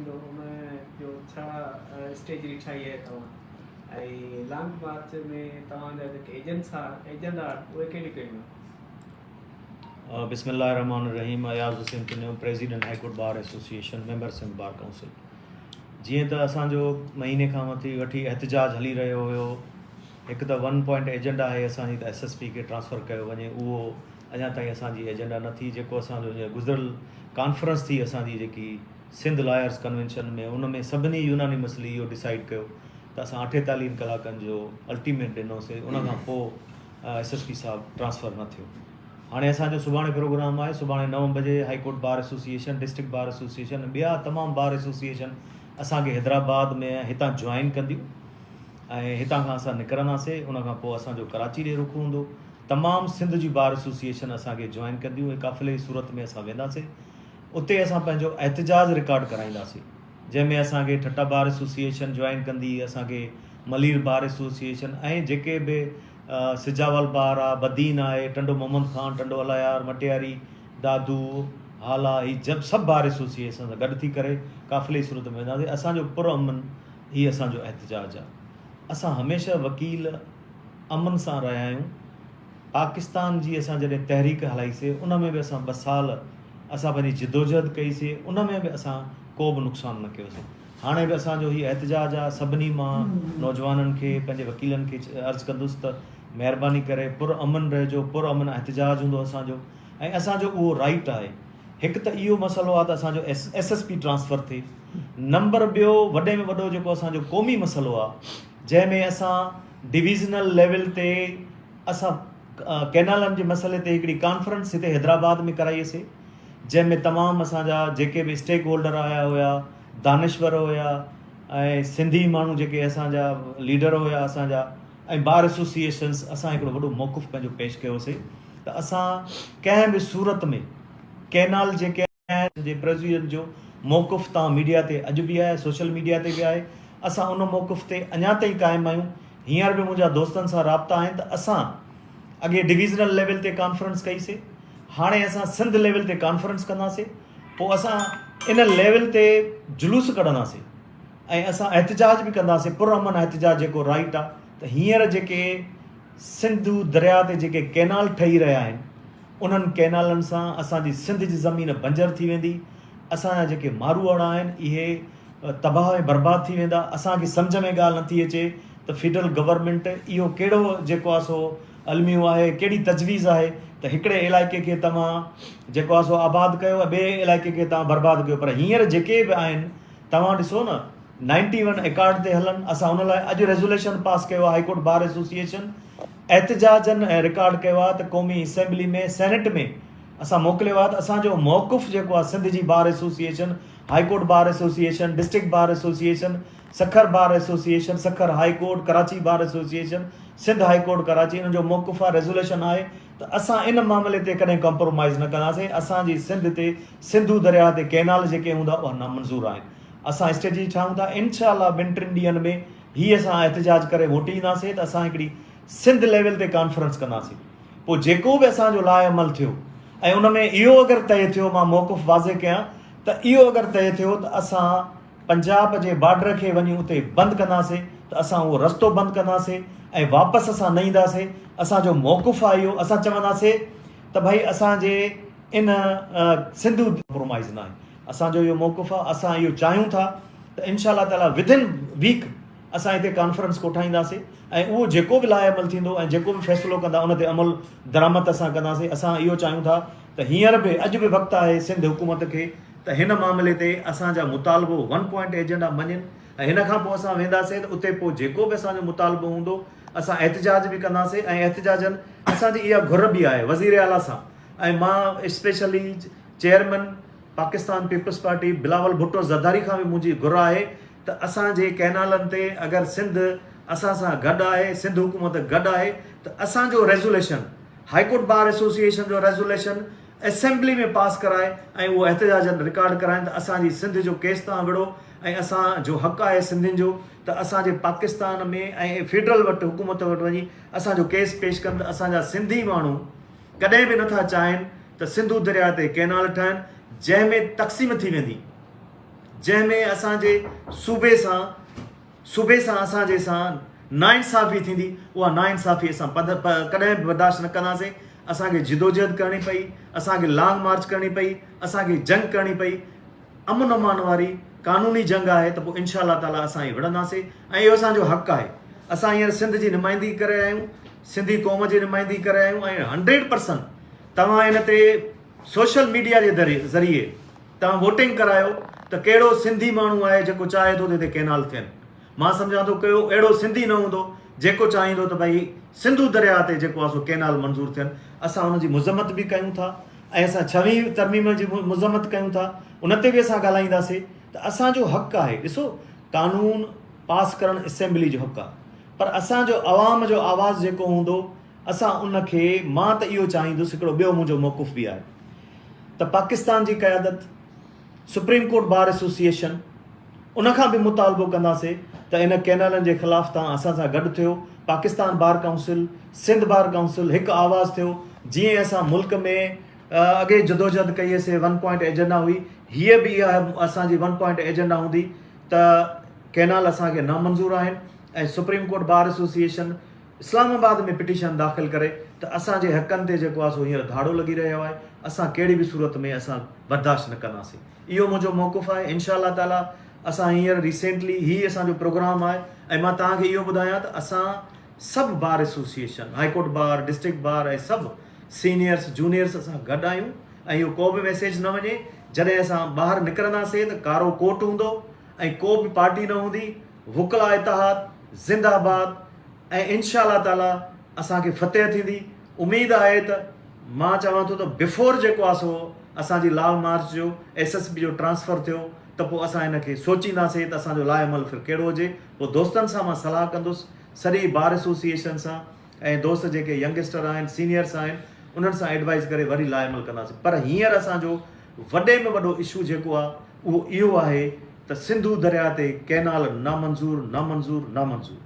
ٿيندو ان جو ڇا اسٽريٽجي ٺاهي آهي توهان ۽ لانگ مارچ ۾ توهان جا جيڪي ايجنٽس آ ايجنڊا آهن اهي ڪهڙيون ڪهڙيون آهن؟ بسم الله الرحمٰن الرحيم Ayaz Hussain Tunio president high court bar association member Sindh bar council جيئن ته اسان جو مهيني کان مٿي وٺي احتجاج هلي رهيو هيو هڪ ته ون پوائنٽ ايجنڊا آهي اسان جي ته ايس ايس پي کي ٽرانسفر ڪيو وڃي اهو اڃا تائين اسان جي ايجنڊا نه ٿي جيڪو اسان جو گذريل ڪانفرنس ٿي اسان جي جيڪي سنڌ لائرس ڪنوينشن ۾ ان ۾ سڀني يونانيمسلي اهو ڊسائيڊ ڪيو ته اسان اٺيتاليهن ڪلاڪن جو الٽيميٽ ڏنوسي ان کان پوء ايس ايس پي صاحب ٽرانسفر نه ٿيو هاڻي اسان جو سڀاڻي پروگرام آهي سڀاڻي نو بجي high court bar association district bar association ۽ ٻيا تمام بار ايسوسيئيشن اسان کي حيدرآباد ۾ هتان جوائن ڪنديون ۽ هتان کان اسان نڪرنداسي ان کان پوء اسان جو ڪراچي ڏي رخ هوندو تمام سنڌ جي بار ايسوسيئيشن اسان کي جوائن ڪنديون ۽ قافلي جي صورت ۾ اسان وينداسي اتي اسان پنهنجو احتجاج رڪارڊ ڪرائينداسي جنهن ۾ اسان کي ٺٽا بار ايسوسيئيشن جوائن ڪندي اسان کي ملير بار ايسوسيئيشن ۽ جيڪي به سجاول بار آ، بدين آهي، ٽنڊو محمد خان، ٽنڊو الهيار، مٽياري، دادو، هالا هي جب سڀ بار ايسوسيئيشن سان گڏ ٿي ڪري قافلي جي صورت ۾ وينداسين. اسان جو پر امن هي اسان جو احتجاج آ. اسان هميشه وڪيل امن سان رهيا آهيون. پاڪستان جي اسان جڏهن تحريڪ هلائي سي ان ۾ به اسان ٻه سال اسان پنهنجي جدوجهد ڪئي سي ان ۾ به اسان ڪو به نقصان نه ڪيو سي. هاڻي به اسان جو هي احتجاج آ سڀني مان نوجوانن کي پنهنجي وڪيلن کي عرض ڪندس ته مهرباني ڪري پر امن رهجو پر امن احتجاج هوندو اسان جو ۽ اسان جو اهو رائيٽ آهي هڪ ته اهو مسئلو آ ته اسان جو ايس ايس پي ٽرانسفر ٿئي نمبر ٻيو وڏي ۾ وڏو جيڪو اسان جو قومي مسئلو آ جنهن ۾ اسان ڊويزنل ليول تي اسان ڪينالن جي مسئلي تي هڪڙي ڪانفرنس هتي حيدرآباد ۾ ڪرائي سي جنهن ۾ تمام اسان جا جيڪي به اسٽيڪ هولڊر آيا هيا دانشور هيا ۽ سنڌي ماڻهو جيڪي اسان جا ليڊر هيا اسان جا ۽ بار ايسوسيئيشنس اسان هڪڙو وڏو موقف پنهنجو پيش ڪيوسي ته اسان ڪنهن به صورت ۾ ڪينال جيڪي آهن جي پريزيڊنٽ جو موقف تان ميڊيا تي اڄ به آهي سوشل ميڊيا تي به آهي اسان ان موقف تي اڃا تائين قائم آهيون هينئر به منهنجا دوستن سان رابطا آهن ته اسان اڳي ڊويزنل ليول تي ڪانفرنس ڪئي سي هاڻي اسان سنڌ ليول تي ڪانفرنس ڪنداسين پوء اسان ان ليول تي جلوس ڪڍنداسين ۽ اسان احتجاج به ڪنداسين پر امن احتجاج جيڪو رائيٽ آ ته هينئر جيڪي سنڌو درياء تي جيڪي ڪينال ٺهي رهيا آهن انهن ڪينالن سان اسان جي سنڌ جي زمين بنجر ٿي ويندي اسان جا جيڪي ماروئڙا آهن اهي تباهه ۽ برباد ٿي ويندا اسان کي سمجهه ۾ ڳالهه نٿي اچي ته فيڊرل گورنمينٽ اهو ڪهڙو جيڪو آ سو الميو آهي، ڪهڙي تجويز آهي ته هڪڙي علائقي کي توهان جيڪو آهي سو آباد ڪيو ۽ ٻئي علائقي کي توهان برباد ڪيو پر هينئر جيڪي به آهن توهان ڏسو نه نائنٽي ون اڪارڊ تي هلن اسان ان لاء اڄ ريزوليشن پاس ڪيو آهي هائي ڪورٽ بار ايسوسيئيشن احتجاجن ۽ رڪارڊ ڪيو آهي ته قومي اسيمبلي ۾ سينيٽ ۾ اسان موڪليو آهي ته اسان جو موقف جيڪو آهي سنڌ جي bar association high court bar association district bar association Sukkur bar association, Sukkur high court, Karachi bar association, Sindh high court Karachi انهن جو موقف آهي ريزوليشن آهي ته اسان ان معاملي تي ڪڏهن ڪمپرومائيز نه ڪنداسين اسان جي سنڌ تي سنڌو درياهه تي ڪينال جيڪي هوندا اها نامنظور آهن اسان اسٽريٽجي ٺاهيون ٿا انشاء الله ٻن ٽن ڏينهن ۾ هي اسان احتجاج ڪري موٽي اينداسين ته اسان هڪڙي سنڌ ليول تي ڪانفرنس ڪنداسين پوء جيڪو به اسان جو لاء عمل ٿيو ۽ ان ۾ اهو اگر طئي ٿيو مان موقف واضح ڪيان ته اهو اگر طئي ٿيو ته اسان پنجاب جي بارڊر کي وڃي اتي بند ڪنداسين ته اسان اهو رستو بند ڪنداسين ۽ واپس اسان نه اينداسين اسان جو موقف آهي اهو اسان چونداسين ته ڀائي اسان جي ان سنڌو ڪمپرومائز ناهي اسان جو اهو موقف آهي اسان اهو چاهيون ٿا ته انشاء الله تعالي ود ان ويڪ اسان هتي ڪانفرنس ڪوٺائينداسين ۽ اهو جيڪو به لاء عمل ٿيندو ۽ جيڪو به فيصلو ڪندا ان تي عمل درآمد اسان ڪنداسين اسان اهو چاهيون ٿا ته هينئر به اڄ به وقت آهي سنڌ حڪومت کي ته هن معاملي تي اسان جا مطالبو ون پوائنٽ ايجنڊا مڃين ۽ هن کان پوء اسان وينداسين ته اتي پوء جيڪو به اسان جو مطالبو هوندو اسان احتجاج به ڪنداسين ۽ احتجاجن اسان جي اها گهر به آهي وزير اعليٰ سان ۽ مان specially chairman Pakistan peoples party Bilawal Bhutto Zardari کان به منهنجي گهر آهي ته اسان جي ڪئنالن تي اگر سنڌ اسان سان گڏ آهي سنڌ حڪومت گڏ آهي ته اسان جو resolution high court bar association جو ريزوليشن اسيمبلي ۾ پاس ڪرائي ۽ اهو احتجاجن رڪارڊ ڪرائين ته اسان جي سنڌ جو ڪيس تان وڙهو ۽ اسان جو حق آهي سنڌين جو ته اسان جي پاڪستان ۾ ۽ فيڊرل وٽ حڪومت وٽ وڃي اسان جو ڪيس پيش ڪن ته اسان جا سنڌي ماڻهو ڪڏهن به نٿا چاهين ته سنڌو درياء تي ڪئنال ٺاهن جنهن ۾ تقسيم ٿي ويندي. جنهن ۾ اسان جي صوبي سان صوبي سان اسان جي سان ناانصافي ٿيندي اها ناانصافي اسان ڪڏهن به برداشت نه ڪنداسين. اسان کي جدوجهد ڪرڻي پئي، اسان کي لانگ مارچ ڪرڻي پئي، اسان کي جنگ ڪرڻي پئي، امن امان واري قانوني جنگ آهي ته پوء انشاء الله تعالي اسان هي وڙهنداسين ۽ اهو اسان جو حق آهي. اسان هينئر سنڌ جي نمائندگي ڪري رهيا آهيون، سنڌي قوم جي نمائندگي ڪري رهيا آهيون ۽ 100% توهان ان تي سوشل ميڊيا جي ذريعي توهان ووٽنگ ڪرايو ته ڪهڙو سنڌي ماڻهو آهي جيڪو چاهي ٿو ته هتي ڪينال ٿين. مان سمجهان ٿو ڪيو اهڙو سنڌي نه هوندو جيڪو چاهيندو ته ڀائي سنڌو درياهه تي جيڪو آهي سو ڪينال منظور ٿين. اسان ان جي مذمت به ڪيون ٿا ۽ اسان ڇويهين ترميم جي مذمت ڪيون ٿا ان تي به اسان ڳالهائينداسين ته اسان جو حق آهي. ڏسو قانون پاس ڪرڻ اسيمبلي جو حق آهي پر اسان جو عوام جو آواز جيڪو هوندو اسان ان کي مان ته اهو چاهيندس هڪڙو ٻيو منهنجو موقف به آهي ته پاڪستان جي قيادت سپريم ڪورٽ بار ايسوسيئيشن ان کان به مطالبو ڪنداسين ته ان ڪينالن جي خلاف توهان اسان سان گڏ ٿيو Pakistan bar council Sindh bar council هڪ آواز ٿيو جيئن اسان ملڪ ۾ اڳي جدوجهد ڪئي سي ون پوائنٽ ايجنڊا هئي هيء به اها اسان جي ون پوائنٽ ايجنڊا هوندي ته ڪينال اسان کي نامنظور آهن ۽ supreme court bar association Islamabad ۾ petition داخل ڪري ته اسان جي حقن تي جيڪو آهي سو هينئر ڌاڙو لڳي رهيو آهي اسان ڪهڙي به صورت ۾ اسان برداشت نه ڪنداسين اهو منهنجو موقف آهي انشاء الله تعالي اسان هينئر ريسينٽلي هي اسان جو پروگرام آهي ۽ مان توهان کي اهو ٻڌايان ته اسان سڀ bar association high court bar district bar ۽ سڀ سينيئرس جونيئرس اسان گڏ آهيون ۽ اهو ڪو به ميسيج نه وڃي جڏهن اسان ٻاهر نڪرنداسين ته ڪارو ڪوٽ هوندو ۽ ڪو به پارٽي نه هوندي وڪلا اتحاد زنده آباد ۽ انشاء الله تعالي اسان کي فتح ٿيندي اميد آهي ته مان چوان ٿو ته بفور جيڪو آهي سو اسان جي لانگ مارچ جو ايس ايس پي جو ٽرانسفر ٿيو ته پوء اسان ان کي سوچينداسين ته اسان جو لاء عمل ڦر ڪهڙو هجي پوء دوستن سان مان صلاح ڪندس سڄي بار ايسوسيئيشن سان ۽ دوست جيڪي ينگسٽر آهن سينيئرس آهن انهن سان ايڊوائز ڪري وري لاء عمل ڪنداسين پر هينئر اسان جو وڏي ۾ وڏو اشو جيڪو آهي اهو اهو آهي ته سنڌو درياء تي ڪئنال نامنظور نامنظور نامنظور.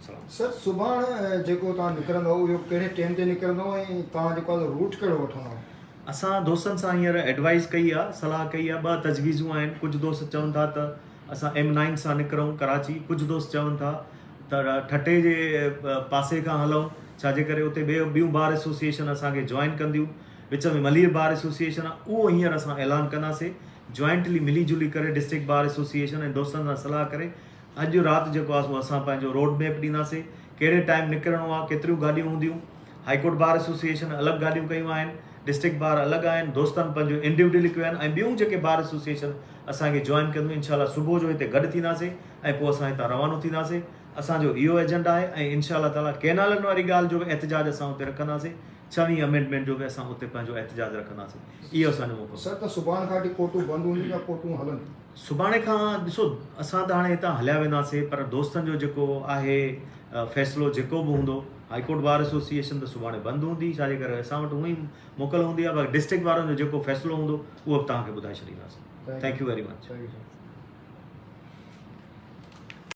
سلام. سر سڀاڻ جيڪو توهان نڪرندؤ اهو ڪهڙي ٽيم تي نڪرندؤ ۽ توهان جيڪو آهي روٽ ڪهڙو وٺندؤ؟ اسان دوستن سان هينئر ايڊوائيز ڪئي آ صلاح ڪئي آ ٻه تجويزون آهن ڪجهه دوست چون ٿا ته اسان ايم نائين سان نڪرون ڪراچي ڪجهه دوست چون ٿا ته ٺٽي جي پاسي کان هلون ڇا جي ڪري اتي ٻيو ٻيون بار ايسوسيئيشن اسان کي جوائن ڪنديون وچ ۾ ملير بار ايسوسيئيشن آ اهو هينئر اسان اعلان ڪنداسي جوائنٽلي ملي جلي ڪري ڊسٽرڪٽ بار ايسوسيئيشن ۽ دوستن سان صلاح ڪري اڄ رات جيڪو آهي سو اسان پنهنجو روڊ ميپ ڏينداسين ڪهڙي ٽائيم نڪرڻو آهي ڪيتريون گاڏيون هونديون هائي ڪورٽ بار ايسوسيئيشن الڳ گاڏيون ڪيون آهن ڊسٽرڪٽ بار الڳ آهن دوستن پنهنجو انڊيوڊيولي ڪيو آهن ۽ ٻيون جيڪي بار ايسوسيئيشن اسان کي جوائن ڪنديون انشاء الله صبح جو هتي گڏ ٿينداسين ۽ پوء اسان هتان روانو ٿينداسين اسان جو اهو ايجنڊا آهي ۽ انشاء الله تعالي ڪينالن واري ڳالهه جو به احتجاج اسان اتي رکنداسين ڇويهين امينڊمينٽ جو به اسان اتي پنهنجو احتجاج رکنداسين اهو اسان جو موقف سر ته سڀاڻ کان وٺي ڪورٽون بند هونديون يا ڪورٽون هلنديون؟ سڀاڻي کان ڏسو اسان ته هاڻي هتان هليا وينداسين پر دوستن جو جيڪو آهي فيصلو جيڪو به هوندو هائي ڪورٽ بار ايسوسيئيشن ته سڀاڻي بند هوندي ڇا جي ڪري اسان وٽ هونئن ئي موڪل هوندي آهي باقي ڊسٽرڪٽ وارن جو جيڪو فيصلو هوندو اهو به توهان کي ٻڌائي ڇڏينداسين thank you very much.